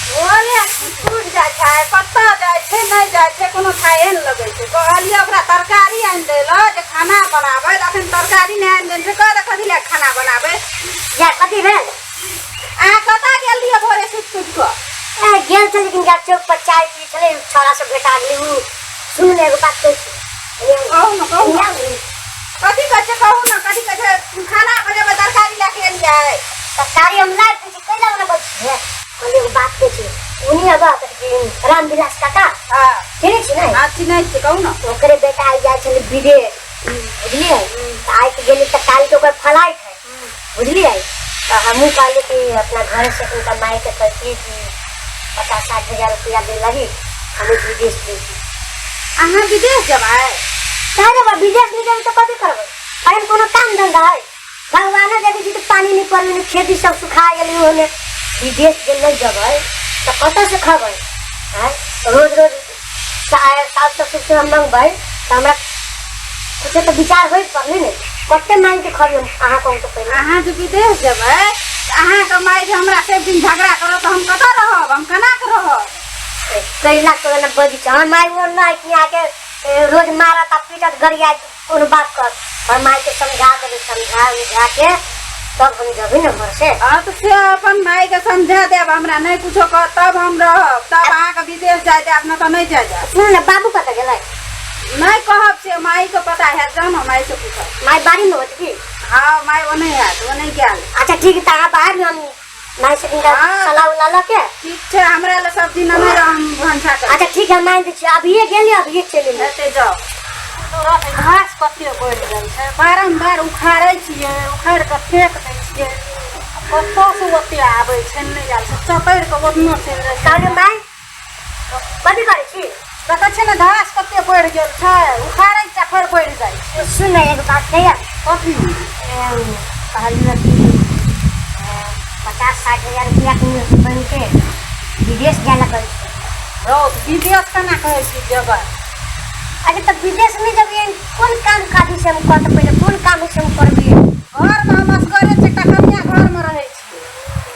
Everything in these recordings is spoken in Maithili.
भोरे टूटि जाइ छै, कतऽ जाइ छै, नहि जाइ छै, कोनो ठाहे नहि लगै छै। कहलियै ओकरा तरकारी आनि दै लए जे खाना बनाबै, तऽ अखन तरकारी नहि आनि देने छै। कह कथी लए खाना बनाबै? जा, कथी भेल? अहाँ कतऽ गेल रहियै भोरे सुति सुति कऽ? ए, गेल छलै किनका चौक पर चाय पी छलै, छौड़ा सब भेटा गेलै। उ सुन ने, एगो बात कहै छी। कहू ने, कहू ने, कथी कहै छै? कहू ने, कथी कहै छै? खाना बनेबै, तरकारी लए के एलियै? तरकारी हम लाबि दै छी, कैला बनाबै छी? कहलियै, एगो बात कहै छी। उनी अब रामविलास काका चिन्है छी ने? हाँ, चिन्है छी, कहू ने। ओकरे बेटा आइ जाइ छलै विदेश, बुझलियै? तऽ आइ तऽ गेलै, तऽ काल्हि तऽ ओकर फ्लाइट है, बुझलियै? तऽ हमहूँ कहलियै कि अपना घरसँ हुनका मायके कहतियै कि 50-60 हजार रुपया दे लगी, हमहूँ विदेश जैती। अहाँ विदेश जेबै? काहे रे बा, विदेश नहि जेबै तऽ कथी करबै? एहन कोनो काम धंधा है? भगवानो देखै छी तऽ पानी नहि पड़लै ने, खेती सब सुखा गेलै ओहोमे। विदेश जे नहि जेबै तऽ कतऽसँ खबै? आँय, रोज रोज सास ससुर से हम मंगबै तऽ हमरा कुछो तऽ विचार होइ पड़लै ने। कते मांगि के खबै हम? अहाँ कहू तऽ पहिले। अहाँ जे विदेश जेबै तऽ अहाँके माय जे हमरा सब दिन झगड़ा करत तऽ हम कतऽ रहब? हम केना के रहब? कैला तो ने बजी छै हमर माय, ओ नहि कि अहाँके रोज मारत आ पीटत, गरिया कोनो बात कर। हमर माय के समझा देबै, समझा उझा के तब हम जेबै ने घर से। हाँ, तऽ से अपन माय के समझा देब, हमरा नहि कुछो कहत तब हम रहब, तब अहाँके विदेश जाय देब, नहि तऽ नहि जाय देब। सुन ने, बाबू कतऽ गेलै? नहि कहब, से माय के पता हैत, जाउ ने, माय से पूछब। माय बाड़ी में होत की? हाँ, माय ओ नहि हैत, ओ नहि गेल। अच्छा ठीक है, तऽ अहाँ बाहर में, हम माय से तिनका सलाह उला लऽ के। ठीक छै, हमरा लए सब्जी नहि रहै, हम भनसा कर। अच्छा ठीक है, मान दै छी। अभिये गेली, अभिये चलि एली। हेतै, जाउ। तोरा घास कते बढ़ि गेल छै, बारम्बार उखाड़ै छियै, उखाड़ि कऽ फेंक दै छियै, कतऽसँ ओते आबै छै, नहि आयल छै, चतरि कऽ ओतना चलि जाइ छै। कहलियै माय, कथी करै छी? देखै छियै ने, घास कते बढ़ि गेल छै, उखाड़ै छियै, फेर बढ़ि जाइ छै। सुन ने, एगो बात कहिया? कथी? कहलियै कि 50-60 हजार रुपया के बनि के विदेश जाय लए कहै छै। रौ, विदेश केना कहै छी जेबै? अच्छा, तऽ विदेश नहि जेबै, कोन काम काज से हम कहत पहिले, कोन काम से हम करबियै? घरमे हम असगरे छी, एकटा कनिया घरमे रहै छी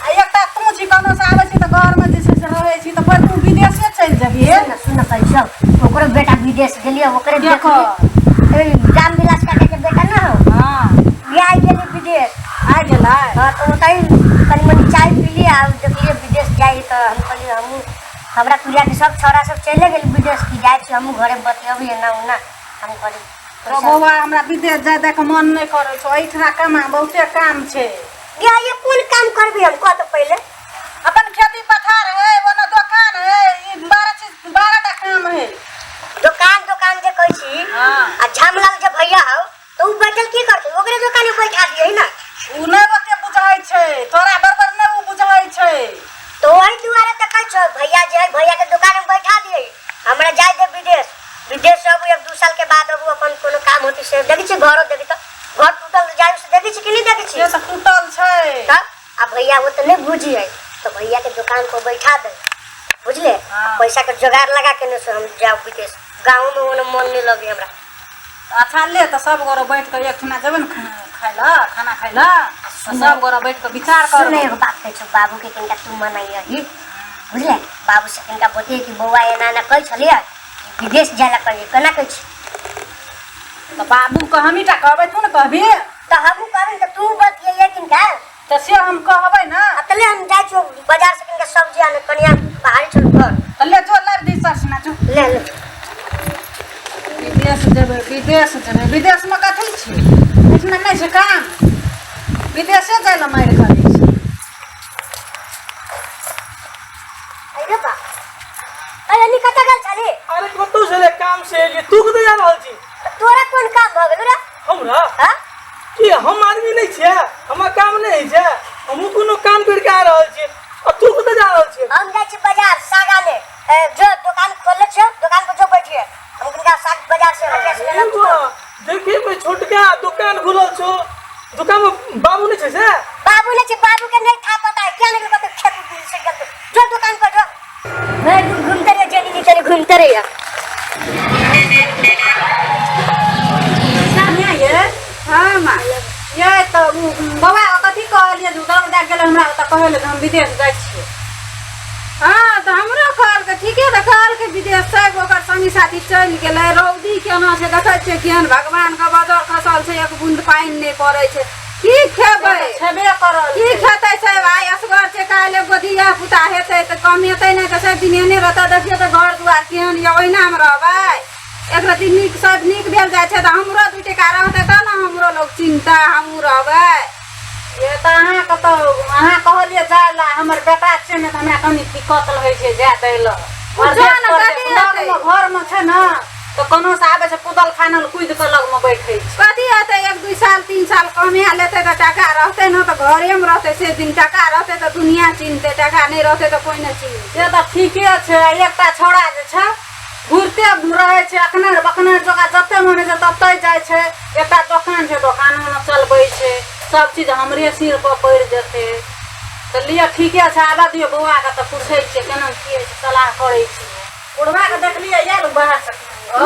आ एकटा तू छी, कोनो से आबै छी तऽ घरमे जे छै से रहै छी, तऽ फेर तू विदेशे चलि जेबही? सुन ने, सुन ने, कहै छौ, ओकरो बेटा विदेश गेलियै, ओकरे केकर? देखलियै। ए, रामविलास काका के बेटा न हो? बियाह गेली विदेश। आ गेलै? हाँ, तऽ ओतहि कनि मनि चाय पीली आ देखलियै विदेश जाइ, तऽ हम कहलियै हमहूँ, हमरा कुलिया के सब छौड़ा सब चले गेल विदेश, की जाइ छी हमहूँ, घरे बतियबै एना ओना, हम कहली। रौ बौआ, हमरा विदेश जाय देख मन नहि करै छौ। एहिठिना कमा, बहुते काम छै। गे, ये कोन काम करबी हम, कह तऽ पहिले। अपन खेती पथार है, ओना दोकान है, ई 12 चीज, 12 टा काम है। दोकान, दोकान जे कहै छी आ झामलाल जे भैया हौ, तऽ उ बैठल की करतै? ओकरे दोकान में बैठा दियै ने। उ नहि ओते बुझै छै, तोरा बराबर नहि उ बुझै छै। तो वही दुआरे तऽ कहै छौ, भैया जे है, भैया के दोकान में बैठा दियै। हमरा जाय दे विदेश। विदेश से अबू, 1-2 साल के बाद अबू, अपन कोनो काम होती से देखै छी। घरो देखी तऽ घर टूटल जाय से देखै छी कि नहि देखै छी? से तऽ टूटल छै। तब आ भैया वो तऽ नहीं बुझिए, तो भैया के दुकान पर बैठा दे, बुझले? पैसा के जोगाड़ लगा के ने से हम जाओ विदेश। गाँव में ओने मन नहीं लगे हमरा। अच्छा ले, तऽ सब गोरे बैठ कऽ एकठिना जेबै ने खाय लए, खाना खाय लए, तऽ सब गोरे बैठ कऽ विचार सुन, करबै। एगो बात कहै छौ, बाबू के कनिका तू मनाइयही, बुझले? बाबू से कनिका बतियै कि बौआ एना एना कहै छलियै कि विदेश जाय ला कहलियै, केना कहै छी? तऽ बाबूके हमही टा कहबै, तू ने कहबी? तऽ हमहूँ कहबै ने, तऽ तू बतियैये किनका। तऽ से हम कहबै ने। आ तले हम जाइ छियौ बाजार से कनिका सब्जी आने, कनिया बाहरी छल घर। तऽ ले जो, लाबि दी सरसना, जो। ले ले। विदेश जेबै, विदेश जेबै, विदेशमे कथी छै? एहिठिना नहि छै काम? विदेशे जाइ लए मारि करै छै। अरे बा, अरे नी कतऽ गेल छली? अरे कतौ से काम से एलियै, तू कतऽ जा रहल छी? तोरा कोन काम भऽ गेलौ रे? हमरा? हाँ? की हम आदमी नहि छियै? हमरा काम नहि होइ छै? हमहूँ कोनो काम करि कऽ आ रहल छियै। आ तू कतऽ जा रहल छियै? हम जाइ छी बाजार साग आने। ए, जो दुकान खोलले छियौ, दुकान पर जो बैठिए, हम कनिका साग बाजार से हटिया से लेने एगो देखी में छोटका दुकान खुलल छौ, दुकान में बाबू नहि छै से? बाबू नहि छै, बाबू के नहीं था पता है क्या नहीं पता, खेत से गेल तो। जो दुकान पर जो, मैं घूमते रहिए, जेनी नहीं चली, घूमते रहिए। सानिया ये, हाँ माँ ये, तऽ उ बौआ कथी कहलियै जे दौड़ दए गेलै हमरा ओतऽ कहै लए जे हम विदेश जाइ छियै? हँ तऽ हमरो कहलकै ठीके तऽ कहलकै विदेश छै ओकर संगी साथी चलि गेलै रौदी केना छै देखै छियै केहन भगवानके बजर खसल छै एक बूंद पानि नहि पड़ै छै की खेबै छेबे करल की खेतै से भाइ असगर छै काल्हि एगो धिया पुता हेतै तऽ कमेतै नहि तऽ सब दिन एहने रहतै देखियौ तऽ घर दुआर केहन यऽ ओहिनामे रहबै एक रति नीक सब नीक भेल जाइ छै तऽ हमरो दू टका रहतै तब ने हमरो लोक चिन्हतै हमहूँ रहबै ये तऽ अहाँके तऽ अहाँ कहलियै जाय लए हमर बेटा छै ने तऽ हमरा कनि दिक्कत रहै छै जाय दै लए बुझो ने कथी हेतै? लगमे घरमे छै ने तऽ कोनो से आबै छै कुदल फानल कुदि कऽ लगमे बैठै छै कथी हेतै एक दू साल तीन साल कमा लेतै तऽ टाका रहतै ने तऽ घरेमे रहतै से दिन टाका रहतै तऽ दुनिया चिन्हतै टाका नहि रहतै तऽ कोइ नहि चिन्हतै से तऽ ठीके छै एकटा छौड़ा जे छै घुरिते रहै छै अखने बकने जकाँ जते मन होइ छै तते जाइ छै एकटा दोकान छै दोकानोमे चलबै छै सब चीज हमरे सिर पर पड़ि जेतै तऽ लिअ ठीके छै आबऽ दियौ बौआके तऽ पूछै छियै केना की होइ छै सलाह करै छियै बुढ़बाके देखलियै आयल बाहरसँ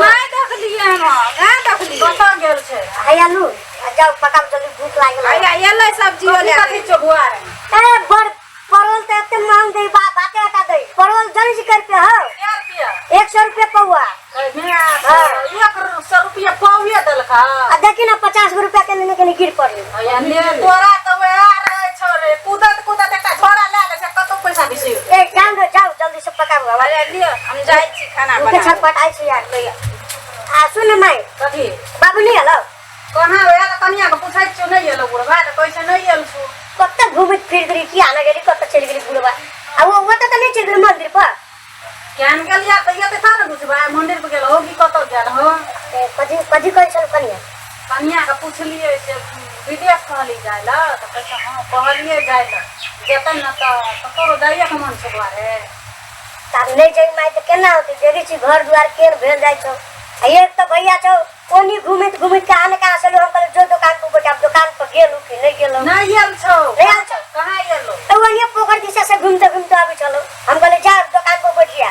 नहि देखलियै हम नहि देखलियै कतऽ गेल छै हैया लू आ जाउ पकाउ जल्दी भूख लागल है। हैया एलै सब्जियो कथी लए कथी छौ बौआ रे ए बड़ परवल तऽ एते महंग दै बा बाते हटा दै परवल जल्दी से कर पे हो कै रुपया 100 रुपये पौआ हाँ। 100 रुपया पौए देलका आ देखी ना 50 गो रुपया के लेने के गिर पड़ल हैया ले तोरा तऽ वएह रहै छौ रे कूदत कूदत एकटा झोरा लए लै छै कतौ पैसा बिसरि ए जाउ ने जाउ जल्दी से पकाउ हमरा अरे लिअ हम जाइ छी खाना भूखे बनाबऽ छटपटाइ छी यार आ सुन ने माय कथी बाबू नहीं हलो कहाँ वएह तऽ कनियाके पूछै छियौ नहि एलौ बुढ़बा तऽ कहै छै नहि एल छौ कतऽ घुमैत फिरैत रही की आना गेली कतऽ चलि गेली बुढ़बा आ ओ ओतऽ तऽ नहि चलि गेली मंदिर पर केहन गेलियै तऽ एतै तब ने बुझबै मंदिर पर गेल हो कि कतऽ गेल हो ए, कथी कथी कहै छल कनिया कनियाके पुछलियै से विदेश कहली जाइ लए तऽ कहै छै हँ कहलियै जाइ लए जेतै ने तऽ तोरो जाइएके मन छौ दुआरे तऽ आब नहि जाइ माय तऽ केना होतै देखै छी घर दुआर केहन भेल जाइ छौ आ एक तऽ भैया छौ ओनी घुमैत घुमैत कहाँ ने कहाँ चलू हम कहलियै जो दोकान पर बैठ आब दोकान पर गेलहुँ कि नहि गेलहुँ नहि आयल छौ नहि आयल छौ कहाँ एलो तऽ ओनिये पोखरि दिशा से घुमिते घुमिते आबै छलहुँ हम कहलियै जा दोकान पर बैठ जा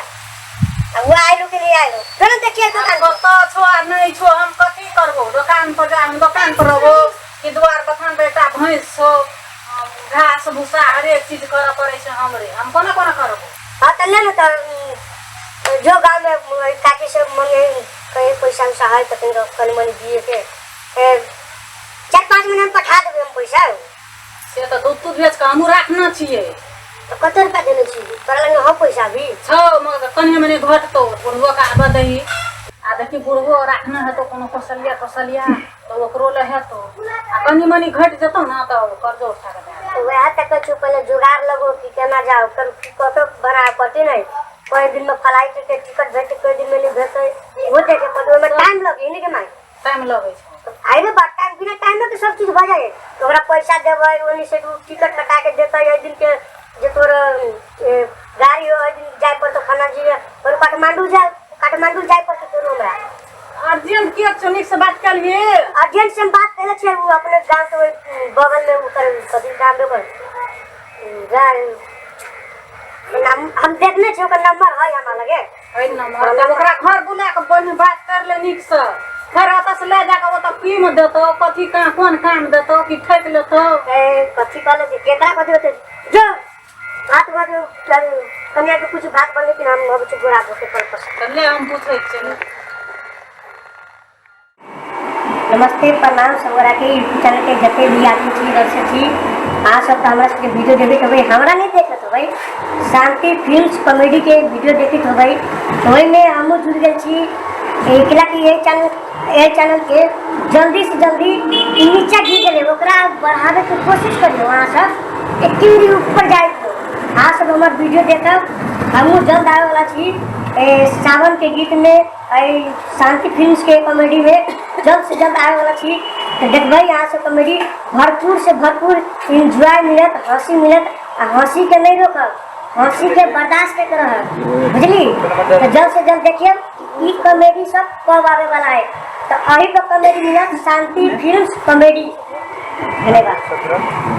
आ ओ आयलू कि नहि आयलू चलो देखिए दोकान पर कतऽ छौ आ नहि छौ हम कथी करबो दोकान पर जा हम दोकान पर रहबो कि दुआर बथान पर एकटा भैंस छौ घास भूसा हरेक चीज करऽ पड़ै छै हमरे हम कोना कोना करबो हाँ तऽ ले ने तऽ जो गाँव में काकी से मंगे कहीं पैसा उसा है तऽ कनि कनि मनि दिए के 4-5 महीना में पठा देबै हम पैसा से तऽ दूध तूध बेच कऽ हमहूँ राखने छियै तऽ कते रुपया देने छी तोरा लग हौ पैसा भी छौ मगर कनि मनि घटतौ बुढ़बो के आबऽ दही आ देखी बुढ़बो राखने हेतौ कोनो कौशलिया तौशलिया तऽ ओकरो लए हेतौ आ कनि मनि घटि जेतौ ने तऽ कर्जो उठा कऽ दए देबौ। वएह तऽ कहै छियौ पहिले जोगाड़ लगो कि केना जाउ फेर कतऽ बना पड़तै नहि कोइ दिन में फ्लाइट के टिकट भेटतै कोइ दिन में नहीं भेटतै ओहो देखे पड़तै ओहिमे टाइम लगे नहीं के माय टाइम लगै छै आइरे बा टाइम बिना टाइम के सब चीज भऽ जाइ तो ओकरा पैसा देबै ओनी से उ टिकट कटा के देतै एहि दिन के जे तोर ए, गाड़ी हो एहि दिन जाय पड़तौ फलाना जी फेर काठमांडू जाय काठमांडू जाय पड़तै फेर हमरा अर्जेंट के छौ नीक से बात कलिए अर्जेंट से हम बात केले छियै उ अपने गाँव के ओहि बगल में ओकर कथी नाम ओकर नाम हम देखने छियै ओकर नंबर है हमरा लगे है नंबर तब ओकरा घर बुला के पहिने बात कर ले नीक से फेर ओतऽ से ले जाके ओतऽ की में देतौ कथी कहाँ कोन काम देतौ कि ठकि लेतौ ए कथी कहले जे केकरा कथी होते जो भात भात कन्या के कुछ भात बनले कि हम अब गोरा धोके पर पसंद तऽ ले हम पूछै छियै नमस्ते प्रणाम सब गोरा के यूट्यूब चैनल के जते भी आदमी छी दर्शक छी अहाँ सब तऽ हमरा सबके वीडियो देखैत होबै हमरा नहि देखैत होबै शांति फिल्म्स कॉमेडी के वीडियो देखैत होबै ओहिमे हमहूँ जुड़ि गेल छी एकला कि एहि चैनल एहि चैनल के जल्दी से जल्दी नीचा गिर गेलै ओकरा बढ़ाबैके कोशिश करियौ अहाँ सब एक भी ऊपर जाय अहाँ सब हमर वीडियो देखब हमहूँ जल्द आबैवला छी सावन के गीत में एहि शांति फिल्म्स के कॉमेडी में जल्द से जल्द आबे वाला छी तऽ देखबै अहाँ सब कॉमेडी भरपूर से भरपूर एन्जॉय मिलत हंसी मिलत आ हंसी के नहीं रोकब हंसी के बर्दाश्त नहीं करब बुझली तऽ जल्द से जल्द देखिए ई कॉमेडी सब कब आबे वाला है तऽ एही पर कॉमेडी मिलत शांति फिल्म्स कॉमेडी धन्यवाद।